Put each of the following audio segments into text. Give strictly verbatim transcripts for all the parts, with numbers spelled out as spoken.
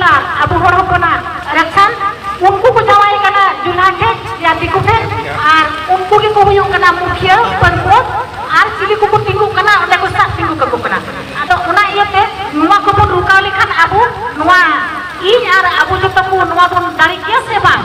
ᱟᱵᱚ ᱦᱚᱲ ᱦᱚᱯᱚᱱᱟᱜ ᱨᱟᱠᱷᱟᱱ, ᱩᱱᱠᱩ ᱠᱚ ᱡᱟᱶᱟᱭ ᱠᱟᱱᱟ ᱡᱩᱞᱦᱟ ᱴᱷᱮᱱ ᱭᱟ ᱫᱤᱠᱩ ᱴᱷᱮᱱ, ᱟᱨ ᱩᱱᱠᱩ ᱜᱮᱠᱚ ᱦᱩᱭᱩᱜ ᱠᱟᱱᱟ ᱢᱩᱠᱷᱤᱭᱟᱹ ᱯᱟᱹᱨᱯᱚᱛ, ᱟᱨ ᱪᱤᱞᱤ ᱠᱚᱠᱚ ᱛᱤᱸᱜᱩᱜ ᱠᱟᱱᱟ ᱚᱸᱰᱮ ᱠᱚ ᱥᱟᱵ ᱛᱤᱸᱜᱩ ᱠᱟᱠᱚ ᱠᱟᱱᱟ᱾ ᱟᱫᱚ ᱚᱱᱟ ᱤᱭᱟᱹᱛᱮ ᱱᱚᱣᱟ ᱠᱚᱵᱚᱱ ᱨᱩᱠᱟᱣ ᱞᱮᱠᱷᱟᱱ ᱟᱵᱚ ᱱᱚᱣᱟ ᱤᱧ ᱟᱨ ᱟᱵᱚ ᱡᱚᱛᱚ ᱠᱚ ᱱᱚᱣᱟ ᱵᱚᱱ ᱫᱟᱲᱮ ᱠᱮᱭᱟ ᱥᱮ ᱵᱟᱝ?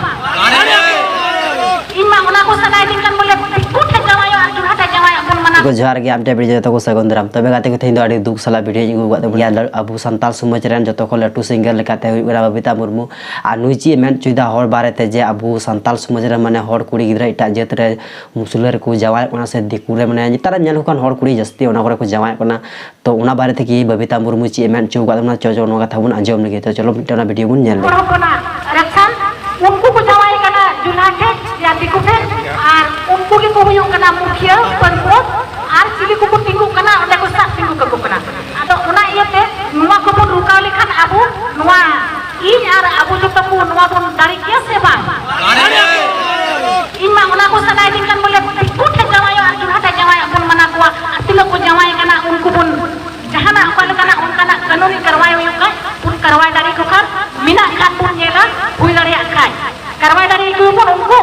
ᱤᱧ ᱢᱟ ᱚᱱᱟ ᱠᱚ ᱥᱟᱱᱟᱭᱤᱫᱤᱧ ᱠᱟᱱ ᱵᱚᱞᱮ ᱫᱤᱠᱩ ᱴᱷᱮᱱ ᱡᱟᱶᱟᱭᱚᱜ ᱟᱨ ᱡᱩᱞᱦᱟ ᱴᱷᱮᱱ ᱡᱟᱶᱟᱭᱚᱜ ᱵᱚᱱ ᱢᱟᱱᱟ᱾ ᱡᱚᱦᱟᱨ ᱜᱮ, ᱟᱢ ᱴᱷᱮᱱ ᱵᱤᱰᱤᱭᱳ ᱡᱚᱛᱚ ᱠᱚ ᱥᱟᱹᱜᱩᱱ ᱫᱟᱨᱟᱢ᱾ ᱛᱚᱵᱮ ᱜᱟᱛᱮ ᱠᱚ, ᱛᱮᱦᱮᱧ ᱫᱚ ᱟᱹᱰᱤ ᱫᱩᱠ ᱥᱟᱞᱟᱜ ᱵᱤᱰᱤᱭᱳᱧ ᱟᱹᱜᱩ ᱟᱠᱟᱫ ᱛᱟᱵᱚᱱᱟ᱾ ᱟᱵᱚ ᱥᱟᱱᱛᱟᱲ ᱥᱚᱢᱟᱡᱽ ᱨᱮᱱ ᱡᱚᱛᱚ ᱠᱷᱚᱱ ᱞᱟᱹᱴᱩ ᱥᱤᱝᱜᱟᱨ ᱞᱮᱠᱟᱛᱮ ᱦᱩᱭᱩᱜ ᱠᱟᱱᱟ ᱵᱟᱵᱤᱛᱟ ᱢᱩᱨᱢᱩ᱾ ᱟᱨ ᱱᱩᱭ ᱪᱮᱫ ᱮ ᱢᱮᱱ ᱦᱚᱪᱚᱭᱮᱫᱟ ᱦᱚᱲ ᱵᱟᱨᱮᱛᱮ, ᱡᱮ ᱟᱵᱚ ᱥᱟᱱᱛᱟᱲ ᱥᱚᱢᱟᱡᱽ ᱨᱮ ᱢᱟᱱᱮ ᱦᱚᱲ ᱠᱩᱲᱤ ᱜᱤᱫᱽᱨᱟᱹ ᱮᱴᱟᱜ ᱡᱟᱹᱛ ᱨᱮ ᱢᱩᱥᱞᱟᱹ ᱨᱮᱠᱚ ᱡᱟᱶᱟᱭᱚᱜ ᱠᱟᱱᱟ ᱥᱮ ᱫᱤᱠᱩ ᱨᱮ, ᱢᱟᱱᱮ ᱱᱮᱛᱟᱨ ᱮᱢ ᱧᱮᱞ ᱠᱚ ᱠᱷᱟᱱ ᱦᱚᱲ ᱠᱩᱲᱤ ᱡᱟᱹᱥᱛᱤ ᱚᱱᱟ ᱠᱚᱨᱮ ᱠᱚ ᱡᱟᱶᱟᱭᱚᱜ ᱠᱟᱱᱟ᱾ ᱛᱚ ᱚᱱᱟ ᱵᱟᱨᱮ ᱛᱮᱜᱮ ᱵᱟᱵᱤᱛᱟ ᱢᱩᱨᱢᱩ ᱪᱮᱫ ᱮ ᱢᱮᱱ ᱦᱚᱪᱚ ᱟᱠᱟᱫ ᱵᱚᱱᱟ, ᱪᱚ ᱪᱚ ᱱᱚᱣᱟ ᱠᱟᱛᱷᱟ ᱵᱚᱱ ᱟᱸᱡᱚᱢ ᱞᱮᱜᱮ᱾ ᱛᱚ ᱪᱚᱞᱚ ᱢᱤᱫᱴᱮᱱ ᱚᱱᱟ ᱵᱤᱰᱤᱭᱳ ᱵᱚᱱ ᱧᱮᱞ ᱞᱮᱜᱮ᱾ ᱦᱚᱲ ᱦᱚᱯᱚᱱᱟᱜ ᱨᱟᱠᱷᱟᱱ, ᱩᱱᱠᱩ ᱠᱚ ᱡᱟᱶᱟᱭ ᱠᱟᱱᱟ ᱡᱩᱞᱦᱟ ᱴᱷᱮᱱ ᱭᱟ ᱫᱤᱠᱩ ᱴᱷᱮᱱ, ᱟᱨ ᱩᱱᱠᱩ ᱜᱮᱠᱚ ᱦᱩᱭᱩᱜ ᱠᱟᱱᱟ ᱢᱩᱠᱷᱤᱭᱟᱹ ᱯᱟᱹᱨᱯᱚᱛ, ᱟᱨ ᱪᱤᱞᱤ ᱠᱚᱠᱚ ᱛᱤᱸᱜᱩᱜ ᱠᱟᱱᱟ ᱚᱸᱰᱮ ᱠᱚ ᱥᱟᱵ ᱛᱤᱸᱜᱩ ᱠᱟᱠᱚ ᱠᱟᱱᱟ᱾ ᱟᱫᱚ ᱚᱱᱟ ᱤᱭᱟᱹᱛᱮ ᱱᱚᱣᱟ ᱠᱚᱵᱚᱱ ᱨᱩᱠᱟᱣ ᱞᱮᱠᱷᱟᱱ ᱟᱵᱚ ᱱᱚᱣᱟ ᱤᱧ ᱟᱨ ᱟᱵᱚ ᱡᱚᱛᱚ ᱠᱚ ᱱᱚᱣᱟ ᱵᱚᱱ ᱫᱟᱲᱮ ᱠᱮᱭᱟ ᱥᱮ ᱵᱟᱝ? ᱤᱧ ᱢᱟ ᱚᱱᱟ ᱠᱚ ᱥᱟᱱᱟᱭᱤᱫᱤᱧ ᱠᱟᱱ ᱵᱚᱞᱮ ᱫᱤᱠᱩ ᱴᱷᱮᱱ ᱡᱟᱶᱟᱭᱚᱜ ᱟᱨ ᱡᱩᱞᱦᱟ ᱴᱷᱮᱱ ᱡᱟᱶᱟᱭᱚᱜ ᱵᱚᱱ ᱢᱟᱱᱟ ᱠᱚᱣᱟ, ᱟᱨ ᱛᱤᱱᱟᱹᱜ ᱠᱚ ᱡᱟᱶᱟᱭ ᱠᱟᱱᱟ ᱩᱱᱠᱩ ᱵᱚᱱ ᱡᱟᱦᱟᱱᱟᱜ ᱚᱠᱟ ᱞᱮᱠᱟᱱᱟᱜ ᱚᱱᱠᱟᱱᱟᱜ ᱠᱟᱹᱱᱩᱱᱤ ᱠᱟᱨᱣᱟᱭ ᱦᱩᱭᱩᱜ ᱠᱷᱟᱱ, ᱵᱚᱱ ᱠᱟᱨᱣᱟᱭ ᱫᱟᱲᱮ ᱠᱚ ᱠᱷᱟᱱ, ᱢᱮᱱᱟᱜ ᱠᱷᱟᱱ ᱵᱚᱱ ᱧᱮᱞᱟ, ᱦᱩᱭ ᱫᱟᱲᱮᱭᱟᱜ ᱠᱷᱟᱱ ᱠᱟᱨᱣᱟᱭ ᱫᱟᱲᱮ ᱠᱚ ᱵᱚᱱ ᱩᱱᱠᱩ᱾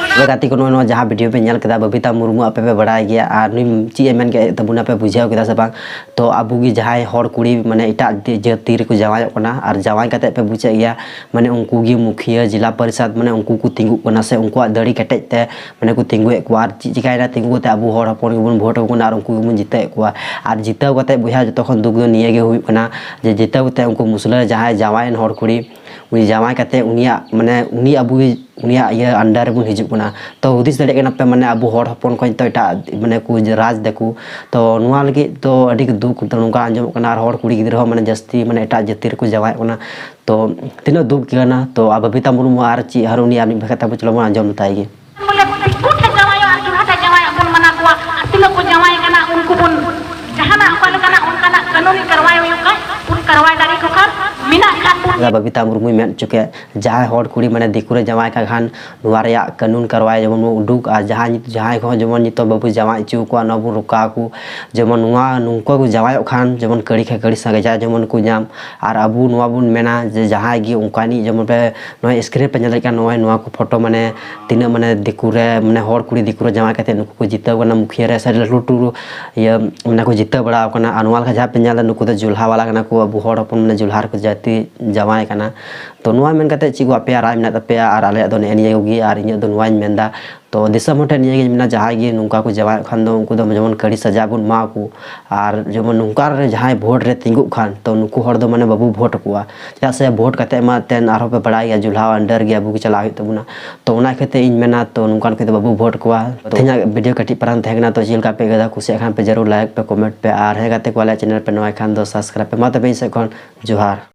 ᱛᱚᱵᱮ ᱜᱟᱛᱮ ᱠᱚ, ᱱᱚᱜᱼᱚᱭ ᱱᱚᱣᱟ ᱡᱟᱦᱟᱸ ᱵᱤᱰᱤᱭᱳ ᱯᱮ ᱧᱮᱞ ᱠᱮᱫᱟ, ᱵᱟᱵᱤᱛᱟ ᱢᱩᱨᱢᱩ ᱟᱯᱮ ᱯᱮ ᱵᱟᱲᱟᱭ ᱜᱮᱭᱟ, ᱟᱨ ᱱᱩᱭ ᱪᱮᱫ ᱮ ᱢᱮᱱ ᱠᱮᱫ ᱛᱟᱵᱚᱱᱟ ᱯᱮ ᱵᱩᱡᱷᱟᱹᱣ ᱠᱮᱫᱟ ᱥᱮ ᱵᱟᱝ? ᱛᱚ ᱟᱵᱚ ᱜᱮ ᱡᱟᱦᱟᱸᱭ ᱦᱚᱲ ᱠᱩᱲᱤ ᱢᱟᱱᱮ ᱮᱴᱟᱜ ᱡᱟᱹᱛᱤ ᱨᱮᱠᱚ ᱡᱟᱶᱟᱭᱚᱜ ᱠᱟᱱᱟ, ᱟᱨ ᱡᱟᱶᱟᱭ ᱠᱟᱛᱮ ᱯᱮ ᱵᱩᱡᱷᱟᱹᱣ ᱜᱮᱭᱟ, ᱢᱟᱱᱮ ᱩᱱᱠᱩ ᱜᱮ ᱢᱩᱠᱷᱤᱭᱟᱹ ᱡᱮᱞᱟ ᱯᱚᱨᱤᱥᱚᱫᱽ, ᱢᱟᱱᱮ ᱩᱱᱠᱩ ᱠᱚ ᱛᱤᱸᱜᱩᱜ ᱠᱟᱱᱟ ᱥᱮ ᱩᱱᱠᱩᱣᱟᱜ ᱫᱟᱲᱮ ᱠᱮᱴᱮᱡ ᱛᱮ ᱢᱟᱱᱮ ᱠᱚ ᱛᱤᱸᱜᱩᱭᱮᱫ ᱠᱚᱣᱟ᱾ ᱟᱨ ᱪᱮᱫ ᱪᱤᱠᱟᱭᱮᱱᱟ, ᱛᱤᱸᱜᱩ ᱠᱟᱛᱮ ᱟᱵᱚ ᱦᱚᱲ ᱦᱚᱯᱚᱱ ᱜᱮᱵᱚᱱ ᱵᱷᱳᱴ ᱟᱠᱚ ᱠᱟᱱᱟ ᱟᱨ ᱩᱱᱠᱩ ᱜᱮᱵᱚᱱ ᱡᱤᱛᱟᱹᱣᱮᱫ ᱠᱚᱣᱟ᱾ ᱟᱨ ᱡᱤᱛᱟᱹᱣ ᱠᱟᱛᱮ ᱵᱚᱭᱦᱟ ᱡᱚᱛᱚ ᱠᱷᱚᱱ ᱫᱩᱠ ᱫᱚ ᱱᱤᱭᱟᱹ ᱜᱮ ᱦᱩᱭᱩᱜ ᱠᱟᱱᱟ ᱡᱮ ᱡᱤᱛᱟᱹᱣ ᱠᱟᱛᱮ ᱩᱱᱠᱩ ᱢᱩᱥᱞᱟᱹ ᱡᱟᱦᱟᱸᱭ ᱡᱟᱶᱟᱭᱮᱱ ᱦᱚᱲ ᱠᱩᱲᱤ, ᱩᱱᱤ ᱡᱟᱶᱟᱭ ᱠᱟᱛᱮ ᱩᱱᱤᱭᱟᱜ ᱢᱟᱱᱮ ᱩᱱᱤ ᱟᱵᱚ ᱩᱱᱤᱭᱟᱜ ᱤᱭᱟᱹ under ᱨᱮᱵᱚᱱ ᱦᱤᱡᱩᱜ ᱠᱟᱱᱟ᱾ ᱛᱚ ᱦᱩᱫᱤᱥ ᱫᱟᱲᱮᱭᱟᱜ ᱠᱟᱱᱟ ᱯᱮ, ᱢᱟᱱᱮ ᱟᱵᱚ ᱦᱚᱲ ᱦᱚᱯᱚᱱ ᱠᱚ ᱱᱤᱛᱚᱜ ᱮᱴᱟᱜ ᱢᱟᱱᱮ ᱠᱚ ᱨᱟᱡᱽ ᱫᱟᱠᱚ᱾ ᱛᱚ ᱱᱚᱣᱟ ᱞᱟᱹᱜᱤᱫ ᱫᱚ ᱟᱹᱰᱤ ᱜᱮ ᱫᱩᱠ ᱫᱚ ᱱᱚᱝᱠᱟ ᱟᱸᱡᱚᱢᱚᱜ ᱠᱟᱱᱟ᱾ ᱟᱨ ᱦᱚᱲ ᱠᱩᱲᱤ ᱜᱤᱫᱽᱨᱟᱹ ᱦᱚᱸ ᱢᱟᱱᱮ ᱡᱟᱹᱥᱛᱤ ᱢᱟᱱᱮ ᱮᱴᱟᱜ ᱡᱟᱹᱛᱤ ᱨᱮᱠᱚ ᱡᱟᱶᱟᱭᱚᱜ ᱠᱟᱱᱟ᱾ ᱛᱚ ᱛᱤᱱᱟᱹᱜ ᱫᱩᱠ ᱠᱟᱱᱟ᱾ ᱛᱚ ᱟᱨ ᱵᱟᱵᱤᱛᱟ ᱢᱩᱨᱢᱩ ᱟᱨ ᱪᱮᱫ ᱟᱨ ᱩᱱᱤ ᱟᱨ ᱢᱤᱫ ᱵᱷᱟᱜᱮ ᱛᱟᱵᱚ ᱪᱚᱞᱚ ᱵᱚᱱ ᱟᱸᱡᱚᱢ ᱞᱮᱛᱟᱭ ᱜᱮ᱾ ᱵᱚᱞᱮ ᱫᱤᱠᱩ ᱴᱷᱮᱱ ᱡᱟᱶᱟᱭᱚᱜ ᱟᱨ ᱡᱩᱞᱦᱟ ᱴᱷᱮᱱ ᱡᱟᱶᱟᱭᱚᱜ ᱵᱚᱱ ᱢᱟᱱᱟ ᱠᱚᱣᱟ, ᱟᱨ ᱛᱤᱱᱟᱹᱜ ᱠᱚ ᱡᱟᱶᱟᱭ ᱠᱟᱱᱟ ᱩᱱᱠᱩ ᱵᱚᱱ ᱡᱟᱦᱟᱱᱟᱜ ᱚᱠᱟ ᱞᱮᱠᱟᱱᱟᱜ ᱚᱱᱠᱟᱱᱟᱜ ᱠᱟᱹᱱᱩᱱᱤ ᱠᱟᱨᱣᱟᱭ ᱦᱩᱭᱩᱜ ᱠᱷᱟᱱ ᱵᱚᱱ ᱠᱟᱨᱣᱟᱭ ᱫᱟᱲᱮ ᱠᱚ ᱠᱷᱟᱱ, ᱢᱮᱱᱟᱜ ᱠᱷᱟᱱ ᱵᱚᱱ ᱵᱟᱵᱤᱛᱟ ᱢᱩᱨᱢᱩᱭ ᱢᱮᱱ ᱦᱚᱪᱚ ᱠᱮᱫ, ᱡᱟᱦᱟᱸᱭ ᱦᱚᱲ ᱠᱩᱲᱤ ᱢᱟᱱᱮ ᱫᱤᱠᱩ ᱨᱮ ᱡᱟᱶᱟᱭ ᱠᱟᱜ ᱠᱷᱟᱱ ᱱᱚᱣᱟ ᱨᱮᱭᱟᱜ ᱠᱟᱹᱱᱩᱱ ᱠᱟᱨᱣᱟᱭ ᱡᱮᱢᱚᱱ ᱵᱚᱱ ᱩᱰᱩᱠ, ᱟᱨ ᱡᱟᱦᱟᱸᱭ ᱡᱟᱦᱟᱸᱭ ᱠᱚᱦᱚᱸ ᱡᱮᱢᱚᱱ ᱱᱤᱛᱚᱜ ᱵᱟᱵᱚ ᱡᱟᱶᱟᱭ ᱦᱚᱪᱚ ᱠᱚᱣᱟ ᱱᱚᱣᱟ ᱵᱚᱱ ᱨᱚᱠᱟᱣ ᱟᱠᱚ᱾ ᱡᱮᱢᱚᱱ ᱱᱚᱣᱟ ᱱᱚᱝᱠᱟ ᱠᱚ ᱡᱟᱶᱟᱭᱚᱜ ᱠᱷᱟᱱ ᱡᱮᱢᱚᱱ ᱠᱟᱹᱲᱤ ᱠᱷᱟᱱ ᱠᱟᱹᱲᱤ ᱥᱟᱸᱜᱮ ᱡᱟᱦᱟᱸᱭ ᱡᱮᱢᱚᱱ ᱠᱚ ᱧᱟᱢ᱾ ᱟᱨ ᱟᱵᱚ ᱱᱚᱣᱟ ᱵᱚᱱ ᱢᱮᱱᱟ ᱡᱮ ᱡᱟᱦᱟᱸᱭ ᱜᱮ ᱚᱱᱠᱟᱱᱤᱡ ᱡᱮᱢᱚᱱ ᱯᱮ ᱱᱚᱜᱼᱚᱭ screen ᱯᱮ ᱧᱮᱞ ᱫᱟᱲᱮᱭᱟᱜ ᱠᱟᱱ ᱱᱚᱜᱼᱚᱭ ᱱᱚᱣᱟ ᱠᱚ ᱯᱷᱳᱴᱳ ᱢᱟᱱᱮ ᱛᱤᱱᱟᱹᱜ ᱢᱟᱱᱮ ᱫᱤᱠᱩ ᱨᱮ ᱢᱟᱱᱮ ᱦᱚᱲ ᱠᱩᱲᱤ ᱫᱤᱠᱩ ᱨᱮ ᱡᱟᱶᱟᱭ ᱠᱟᱛᱮ ᱱᱩᱠᱩ ᱠᱚ ᱡᱤᱛᱟᱹᱣ ᱠᱟᱱᱟ ᱢᱩᱠᱷᱤᱭᱟᱹ ᱨᱮ ᱥᱮ ᱞᱟᱹᱴᱩ ᱞᱟᱹᱴᱩ ᱤᱭᱟᱹ ᱢᱟᱱᱮ ᱠᱚ ᱡᱤᱛᱟᱹᱣ ᱵᱟᱲᱟ ᱟᱠᱟᱱᱟ᱾ ᱟᱨ ᱱᱚᱣᱟ ᱞᱮᱠᱟ ᱡᱟᱦᱟᱸ ᱯᱮ ᱧᱮᱞ ᱮᱫᱟ ᱱᱩᱠᱩ ᱫᱚ ᱡᱩᱞᱦᱟ ᱵᱟᱞᱟ ᱠᱟᱱᱟ ᱠᱚ, ᱟᱵᱚ ᱦᱚᱲ ᱦᱚᱯᱚᱱ ᱢᱟᱱᱮ ᱡᱩᱞᱦᱟ ᱨᱮᱠᱚ ᱡᱟᱹᱛᱤ ᱡᱟᱶᱟᱭ ᱠᱟᱱᱟ᱾ ᱛᱚ ᱱᱚᱣᱟ ᱢᱮᱱ ᱠᱟᱛᱮ ᱪᱮᱫ ᱠᱚ ᱟᱯᱮᱭᱟᱜ ᱨᱟᱭ ᱢᱮᱱᱟᱜ ᱛᱟᱯᱮᱭᱟ? ᱟᱨ ᱟᱞᱮᱭᱟᱜ ᱫᱚ ᱱᱮᱜᱼᱮ ᱱᱤᱭᱟᱹ ᱠᱚᱜᱮ᱾ ᱟᱨ ᱤᱧᱟᱹᱜ ᱫᱚ ᱱᱚᱣᱟᱧ ᱢᱮᱱᱫᱟ, ᱛᱚ ᱫᱤᱥᱚᱢ ᱦᱚᱲ ᱴᱷᱮᱱ ᱱᱤᱭᱟᱹ ᱜᱤᱧ ᱢᱮᱱᱟ, ᱡᱟᱦᱟᱸᱭ ᱜᱮ ᱱᱚᱝᱠᱟ ᱠᱚ ᱡᱟᱶᱟᱭᱚᱜ ᱠᱷᱟᱱ ᱫᱚ ᱩᱱᱠᱩ ᱫᱚ ᱡᱮᱢᱚᱱ ᱠᱟᱹᱲᱤ ᱥᱟᱡᱟ ᱵᱚᱱ ᱮᱢᱟ ᱠᱚ᱾ ᱟᱨ ᱡᱮᱢᱚᱱ ᱱᱚᱝᱠᱟ ᱨᱮ ᱡᱟᱦᱟᱸᱭ ᱵᱷᱳᱴ ᱨᱮ ᱛᱤᱸᱜᱩᱜ ᱠᱷᱟᱱ ᱛᱚ ᱱᱩᱠᱩ ᱦᱚᱲ ᱫᱚ ᱢᱟᱱᱮ ᱵᱟᱵᱚ ᱵᱷᱳᱴ ᱟᱠᱚᱣᱟ, ᱪᱮᱫᱟᱜ ᱥᱮ ᱵᱷᱳᱴ ᱠᱟᱛᱮ ᱢᱟ ᱛᱮᱱ ᱟᱨᱦᱚᱸ ᱯᱮ ᱵᱟᱲᱟᱭ ᱜᱮᱭᱟ ᱡᱩᱞᱦᱟ under ᱜᱮ ᱟᱵᱚ ᱜᱮ ᱪᱟᱞᱟᱜ ᱦᱩᱭᱩᱜ ᱛᱟᱵᱚᱱᱟ᱾ ᱛᱚ ᱚᱱᱟ ᱠᱷᱟᱹᱛᱤᱨ ᱤᱧ ᱢᱮᱱᱟ ᱛᱚ ᱱᱚᱝᱠᱟᱱ ᱠᱚ ᱫᱚ ᱵᱟᱵᱚ ᱵᱷᱳᱴ ᱠᱚᱣᱟ᱾ ᱛᱚ ᱛᱮᱦᱮᱧᱟᱜ video ᱠᱟᱹᱴᱤᱡ ᱯᱟᱨᱟᱝ ᱛᱟᱦᱮᱸ ᱠᱟᱱᱟ, ᱛᱚ ᱪᱮᱫ ᱞᱮᱠᱟ ᱯᱮ ᱟᱹᱭᱠᱟᱹᱣ ᱫᱟ? ᱠᱩᱥᱤᱭᱟᱜ ᱠᱷᱟᱱ ᱯᱮ ᱡᱟᱹᱨᱩᱲ like ᱯᱮ, comment ᱯᱮ, ᱟᱨ ᱦᱮᱸ ᱜᱟᱛᱮ ᱠᱚ ᱟᱞᱮᱭᱟᱜ channel ᱯᱮ ᱱᱚᱣᱟᱭ ᱠᱷᱟᱱ ᱫᱚ subscribe ᱯᱮ᱾ ᱢᱟ ᱛᱚᱵᱮ ᱤᱧ ᱥᱮᱫ ᱠᱷᱚᱱ ᱡᱚᱦᱟᱨ᱾